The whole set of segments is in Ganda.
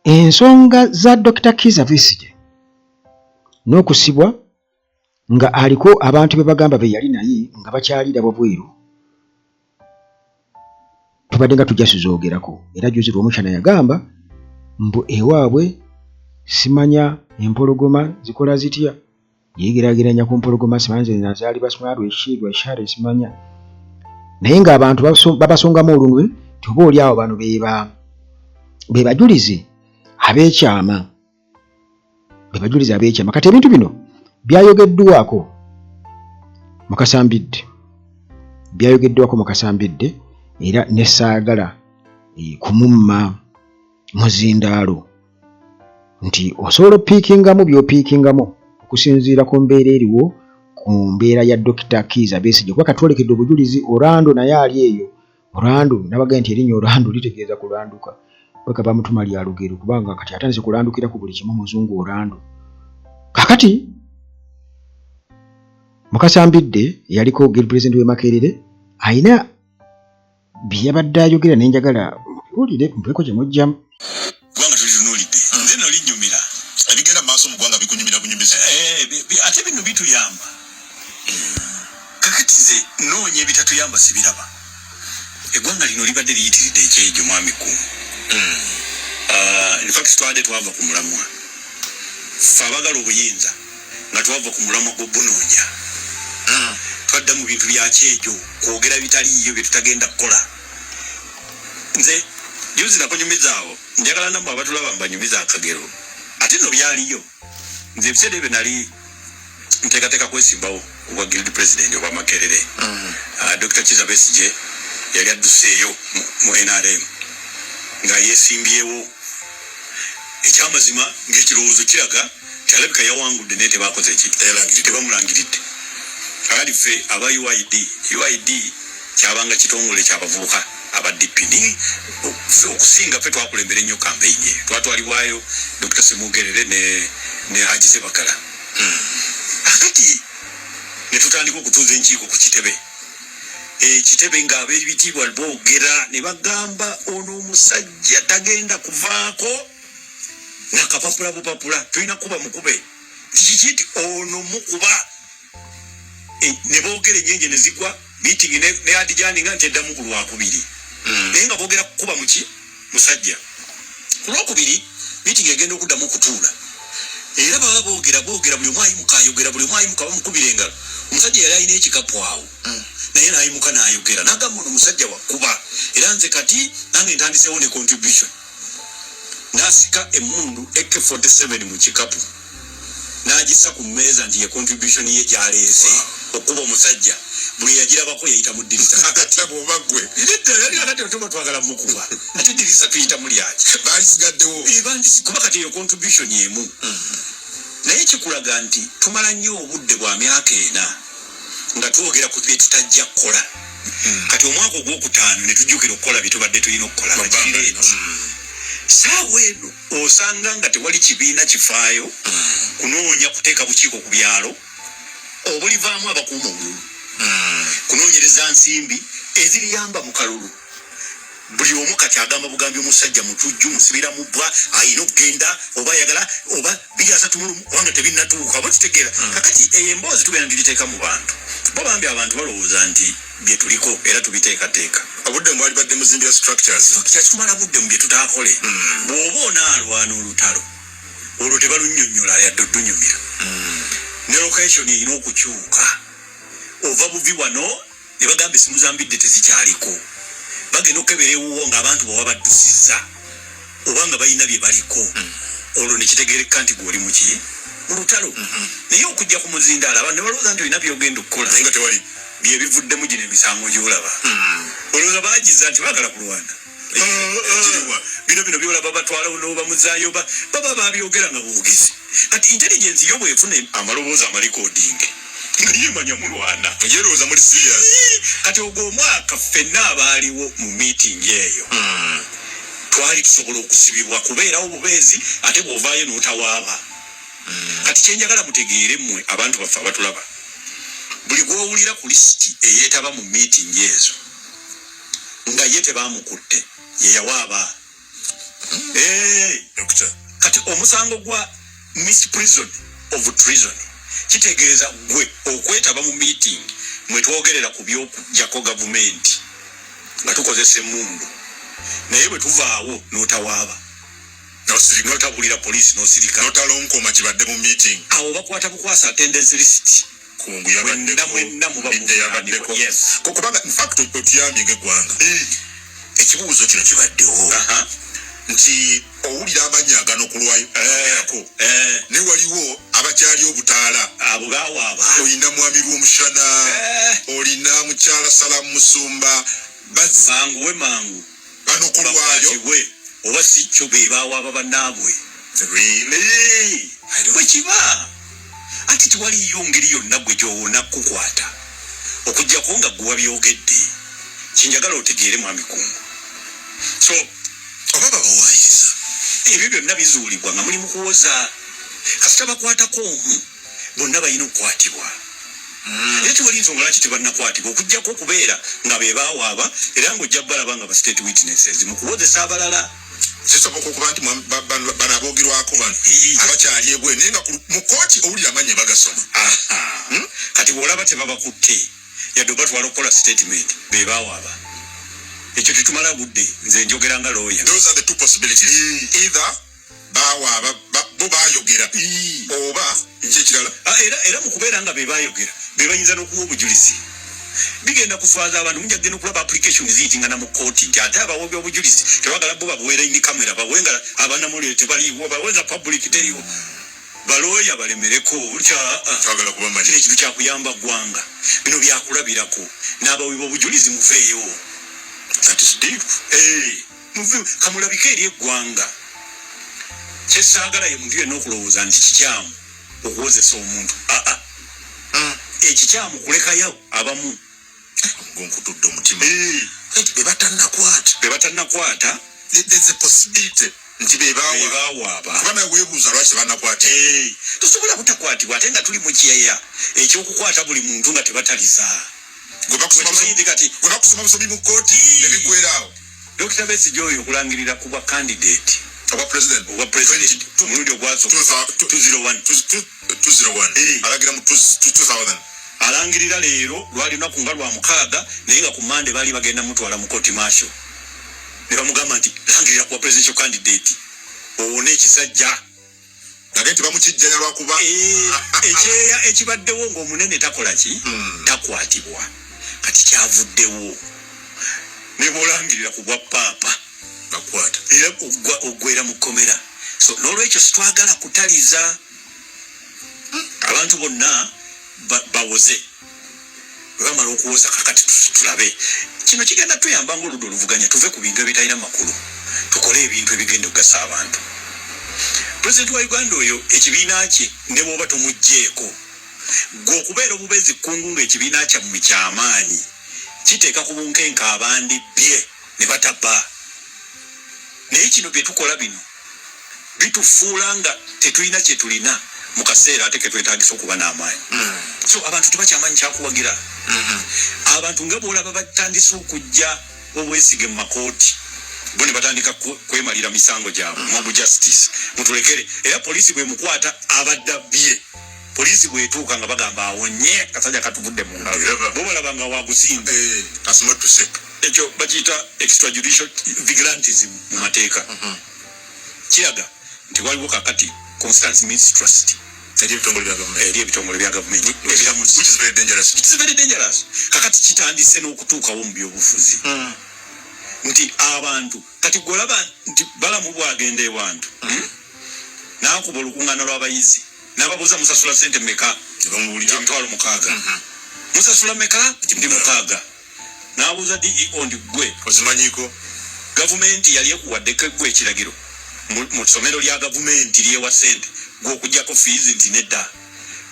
Ensonga za Dokita Kiiza Besigye n'okusibwa nga aliko abantu be bagamba be yali naye nga bakyalira wabweru tubadde nga tujja sizoogerako era juzi Rwomushana yagamba mbu ewaabwe simanya empologoma zikola zitya yegeraageranya ku mpologoma simanya nze nazaalibwa simanya lweki lweshare simanya naye ng'abantu babasongamu olunwe nti oba oli awo bano beba be bajulizi ab'ekyama be bajulizi ab'ekyama. Kati ebintu bino byayogeddwako mukasambidde byayogeddwako mukasambidde era ne saagala eh, kumumma muzindaalo nti osobola opiikingamu by'opiikingamu okusinziira ku mbeera eriwo ku mbeera ya Dokita Kiiza Besigye kuba katwolekedde obujulizi Orlando naye ali eyo Orlando nabagambye nti erinnya Orlando litegeeza kulanduka paka bamutuma lya lugero kubanga kati atandise kulandukira ku buli kimu muzungu Orlando kakati Mukasa Mbidde yaliko guild president w'e Makerere alina bye yabadde ayogera ne njagala mubiwulire mubeeko kye mujjamu. Ggwanga tulitunuulidde nze nno linnyumira. Ebigenda mu maaso mu ggwanga bikunyumira bunyumizi. Eh, ate bino bituyamba. Kakati nze nnoonya ebitatuyamba sibiraba. Eggwanga lino libadde liyitiridde ekyejo mwami Kkungu. Ah, in fact twabadde twava ku mulamwa. Ffe abagala obuyinza nga twava ku mulamwa gw'obunoonya. Twadda mu bintu bya kyejo, kwogera bitaliiyo bye tutagenda kukola. Nze juzi nakunyumiza awo, njagala nammwe abatulaba mbanyumize akagero. Ate nno byaliyo. Nze ebiseera ebyo nali nteekateeka kwesimbawo ku bwa guild president obwa Makerere. Dokita Kiiza Besigye yali adduseeyo mu nrm nga yeesimbyewo. Ekyamazima ng'ekirowoozo kiraga nti alabika yawangudde naye tebakoze ki? Tebamulangiridde. Kakati ffe aba UID, UID kyabanga kitongole ky'abavubuka aba DP. Naye ffe okusinga ffe twakulembera ennyo kampeyini eyo. Twatwalibwayo Dokita Ssemogerere ne Haji Ssebagala. Kakati ne tutandika okutuuza enkiiko ku kitebe. Ekitebe ng'ab'ebitiibwa boogera ne bagamba ono omusajja tagenda kuvaako nakapapula bupapula, tulina kuba mukube. Kiki nti ono mukuba ne boogera ennyenje ne zigwa meeting ne adjourning nti eddamu ku Lwakubiri. Naye nga boogera kukuba muki musajja. Ku Lwokubiri meeting egenda okuddamu okutuula. Era baba boogera boogera buli omu ayimuka ayogera buli omu ayimuka bamukubira engalo. Omusajja yali alina ekikapu awo. Naye n'ayimuka n'ayogera n'agamba ono omusajja wakuba era nze kati nange ntandiseewo ne contribution. N'asika emmundu AK-47 mu kikapu n'agissa ku mmeeza nti ye contribution ye gy'aleese okukuba omusajja. Buli eyagirabako yayita mu ddirisa. Kakati bw'oba ggwe. Nedda, yali kakati tuba twagala mukuba. Ate eddirisa tuyitamu lyaki? Baalisigaddewo. Kuba kati eyo contribution emu. Naye kikulaga nti tumala nnyo obudde bwa myaka ena nga twogera ku bye tutajja kukola. Kati omwaka ogwokutaano ne tujjukira okukola bye tubadde tulina okukola nga kiri leeti. Ssaawa eno osanga nga tewali kibiina kifaayo kunoonya kuteeka bukiiko ku byalo obulivaamu abakuuma obululu, kunoonyereza nsimbi eziriyamba mu kalulu. Buli omu kati agamba bugambi omusajja mutujju, musibira mu bbwa, alina okugenda oba ayagala oba biri asatu mu lumu kubanga tebinnatuuka oba kitegeera. Kakati eyo emboozi tugenda tugiteeka mu bantu. Bo bambi abantu balowooza nti bye tuliko era tubiteekateeka. Obudde mwalibadde muzimbira structures. Structures tumala budde mu bye tutaakole. Bw'oba onaalwana olutalo olwo tebalunnyonnyola yadde oddunyumira. Ne location erina okukyuka. Ova buvi wano ne bagamba essimu za Mbidde tezikyaliko. Bagenda okukebera ewuwo ng'abantu bo babaddusizza oba nga balina bye baliko. Olwo ne kitegeerekeka nti gwe oli mu ki? Mu lutalo. Naye okujja ku muzindaalo abantu ne balowooza nti olina by'ogenda okukola. Naye nga tewali. Bye bivuddemu gino emisango gy'olaba. Olowooza baagizza nti baagala kulwana. Ekiriwa bino bino by'olaba batwala n'obamuzaayo baba babyogera nga boogezi. Kati intelligence yo bw'efuna amaloboozi amalikodinge nga yemanya mulwana. Yerowooza muli serious. Kati ogwo omwaka ffenna abaaliwo mu meeting eyo twali tusobola okusibibwa kubeerawo bubeezi ate bw'ovaayo n'otawaaba. Kati kye njagala mutegeere mmwe abantu baffe abatulaba, buli gw'owulira ku lisiti eyeetaba mu meeting ezo nga ye tebaamukutte ye yawaaba. Doctor. Kati omusango gwa misprision of treason kitegeeza gwe okwetaba mu meeting mwe twogerera ku by'okuggyako gavumenti nga tukozesa emmundu, naye bwe tuvaawo n'otawaaba, N'osirika. N'otabulira poliisi, n'osirika. N'otalonkoma kibadde mu meeting. Awo bakwata bukwasa attendance list. Kungu Mwenna yabaddeko. mwenna muba Mbidde yabaddeko. muvunaanibwa. Yes. Kubanga in fact otuyambye ng'eggwanga. Ekibuuzo kino kibaddewo nti owulira amannya aganokulwayo agerako, naye waliwo abakyali obutaala. Abo bawaaba. Olina mwami Lwomushana, olina mukyala Salamu Musumba, bazza Banguwe mangu banokulwayo. Bakwatibwe, oba si kyo be bawaaba bannaabwe. Really? I don't- Bwe kiba anti tewaliyo ngeri yonna gwe gyowona kukwata okugjako nga gwe wabyogedde. Kinjagala otegeere, mwami Kungu. So oba babawayiriza? Ebyo byonna bizuulibwa nga muli mu kuwoza. Kasita bakwatako omu, bonna balina okukwatibwa, era tewali nsonga lwaki tebannakwatibwa okugjako okubeera nga be bawaaba, era ng'ojja balaba nga ba state witnesses mu kuwozesa abalala. Kisoboka okuba nti bano aboogerwako bano abakyali ebweru, naye nga mu kooti owulira amannya bagasoma. Aha. Kati bw'olaba tebabakutte yadde obatwala okukola statement, be bawaaba. Ekyo tetumala budde, nze njogera nga lawyer. Those are the two possibilities: either bawaaba, bo bayogera, oba kyekirala. Ah, era mu kubeera nga be bayogera, be bayinza n'okuwa obujulizi. Bigenda kuswaza abantu. Mujja kugenda okulaba application ziyitingana mu kooti nti ate abawa obujulizi tebagala bo babuweera in camera, bawe nga abanamulire tebaliiwo, bawe nga public teriiwo, balooya balemereko nti ah, ah. Twagala kubamanya. Kino ekintu kyakuyamba ggwanga, bino byakulabirako n'abawi b'obujulizi mufeeyo. That is deep. Eh, muve kamulabike eri eggwanga. Kyesaagala ye muntu yenna okulowooza nti kikyamu okuwozesa omuntu. Aa, ekikyamu kulekayo abamu. Gunkutudde omutima nti be batannakwata. Be batannakwata. There's a possibility nti be bawa. Be bawaaba. Kuba nawe weebuuza lwaki tebannakwata. Eh, tosobola butakwatibwa ate nga tuli mu kyeya ekyokukwata buli muntu nga tebataliza. Gwe bakusoma Bwe tumanyi kati gwe bakusoma busomi mu kooti ne biggwera awo. Dr. Besigye oyo okulangirira ku bwa candidate obwa president, obwa president omulundi ogwasooka, 201. 201. Eh. Alagira mu 2000. Alangirira leero lwali lunaku nga lwa 6, naye nga ku Mande baali bagenda mutwala mu court martial ne bamugamba nti langirira kuba presidential candidate owone ekisajja. Ate nti bamukijjanya lwakuba Eh, ekyeya ekibaddewo ng'omunene takola ki, takwatibwa. Kati kyavuddewo, ne bwolangirira ku bwa paapa, bakwata. Era oggwera mu kkomera. So n'olwekyo sitwagala kutaliza abantu bonna, bawoze. Bwe bamala okuwoza, kakati tulabe. Kino kigenda tuyamba ngaoludda oluvuganya tuve ku bintu ebitalina makulu, tukole ebintu ebigenda okugasa abantu. Pulezidenti wa Uganda oyo, ekibiina kye ne bw'oba tomugjeeko, gwe okubeera obubeezi kkungu ng'ekibiina kyammwe kyamaanyi, kiteeka ku bunkenke abandi bye ne batabba. Naye kino bye tukola bino bitufuula nga tetulina kye tulina mu kaseera ate ketwetagisa okuba n'amaanyi. So abantu tebakyamanyi kyakuwagira. Abantu nga bwolaba batandise okujja obwesige mu makooti, bo ne batandika kwemalira misango gyabwe, mob justice, mutulekere. Era poliisi bwemukwata abadde abbye, poliisi bwetuuka nga bagamba awonye kasajja katuvudde mu ngalo. Era bo balaba nga wagusimba. Eh, asoma tuse. Ekyo bakiyita extrajudicial vigilantism mu mateeka. Kiraga nti waliwo kakati constant mistrust eri ebitongole bya gavumenti. Eri ebitongole bya gavumenti ebiramuzi. Which is very dangerous. It is very dangerous. Kakati kitandise n'okutuukawo mu byobufuzi nti abantu kati gwolaba nti Balamu bwagenda ewantu, n'akuba olukuŋŋaana lw'abayizi n'ababuuza, "Musasula sente meka?" Tebamuwulira. 6,000. "Musasula meka?" Ndi 6. N'abuuza DEO ndi, "Gwe ozimanyiiko?" Gavumenti yali ekuwaddeko eggwe ekiragiro mu ssomero lya gavumenti lyewa sente gwe okugjako fees?" Nti nedda.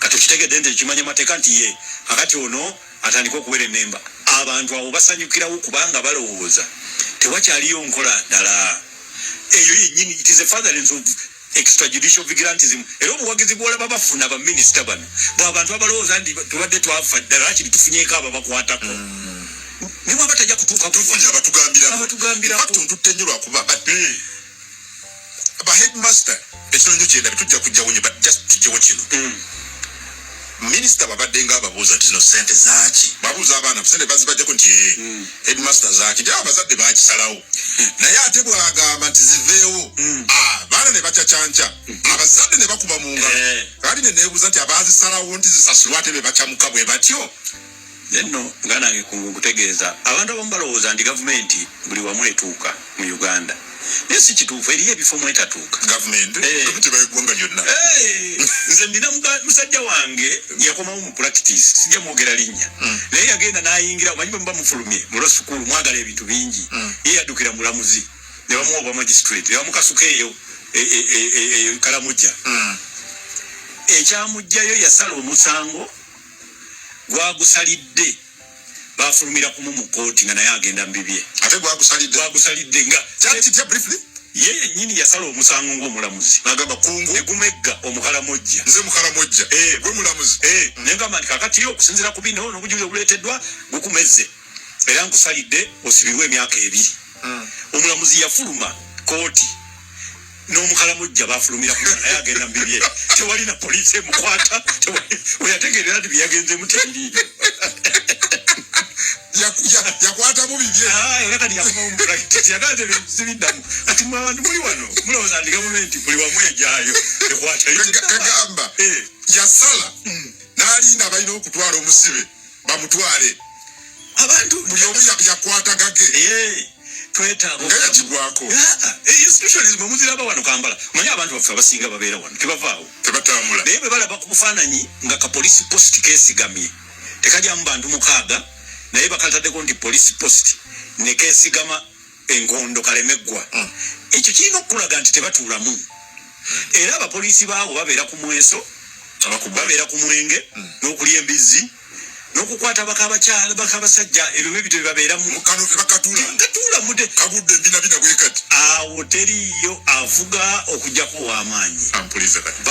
Kati okitegedde nti ekimanya mateeka nti ye kakati ono atandika okuwera enemba. Abantu abo basanyukirawo kubanga balowooza tewakyaliyo nkola ddala eyo yennyini. It is a furtherance of extrajudicial vigilantism. Era obuwagizi bwolaba bafuna baminisita bano bwabantu abalowooza nti tubadde twafa ddala, lwakiri tufunyeeko ababakwatako, ne bwaba tajja kutuuka. Tufunye abatugambirako. Abatugambirako. In fact, ntutte nnyo lwakuba but Ba headmaster, ekino nyo kyenda tujja kujjawo nyo, but just tujjewo kino. Minisita babadde nga ababuuza nti zino sente zaaki, babuuza abaana sente bazibajjako nti "Eh, headmaster zaaki?" Nti abazadde bakisalawo, naye ate bwagamba nti ziveewo, abaana ne bacacanca, abazadde ne bakuba mu ngalo. Kati ne neebuuza nti abaazisalawo nti zisasulwa ate be bakyamuka bwe batyo? Nno nga nange kungu nkutegeeza, abantu abamu balowooza nti gavumenti buli wamu etuuka mu Uganda, naye si kituufu. Eriyo ebifo mwetatuuka. Gavumenti Eh. tebayo eggwanga lyonna. Hey, nze nina musajja wange yakomawo mu practice, sijja mwogera linnya, naye yagenda n'ayingira. Omanyi bwe muba mufulumye mu law school mwagala ebintu bingi. Ye yaddukira mulamuzi ne bamuwa obwa magistrate ne bamukasuka eyo Kalamujja. Ekyamugjayo, yasala omusango gwagusalidde, bafulumira kumu mu kooti nga naye agenda mu bibye. Ate gwagusalidde? Gwagusalidde nga Kyali kitya, briefly? Ye yennyini yasala omusango ng'omulamuzi. Nagamba kungu negumegga Omukalamojja. Nze Mukalamojja. Eh. Gwe mulamuzi. Eh, nengamba nti kakati okusinziira ku bino n'obujulizi obuleeteddwa, gukumezze era nkusalidde osibirwe emyaka 2. Omulamuzi yafuluma kooti n'Omukalamujja bafulumira ku, naye agenda mu bibye, tewali na poliisi emukwata, weyategeerera nti byeyagenzemu tebiriiyo. Yakwatamu bibye. Ah, era kati yakomawo mu practice, yagala tebiddamu. Kati mwe abantu muli wano mulowooza nti gavumenti buli wamu ejaayo ekwatayo. Kagamba yasala n'alinda abalina okutwala omusibe bamutwale. Abantu Buli omu yakwata gage. Eh, twetaaga Nga yakigwako. Institutions mwe muziraba wano Kampala, manyi abantu baffe abasinga babeera wano, tebavaawo. Tebatambula. Naye bwe balaba ku bufaananyi nga ka police post keesigamye, tekajyamu bantu 6, naye bakataddeko nti police post, ne keesigama enkondo kalemeggwa, ekyo kirina okukulaga nti tebatuulamu. Era abapoliisi baawo babeera ku mweso, babeera ku mwenge n'okulya embizzi n'okukwata bakabakyala, bakabasajja, ebyo bebito byebabeeramu. Kano tebakatula. Katuulamu te. Kagudde embinabina bwe kati. Awo teriiyo afuga okugjako ow'amaanyi. Ampuliza kati.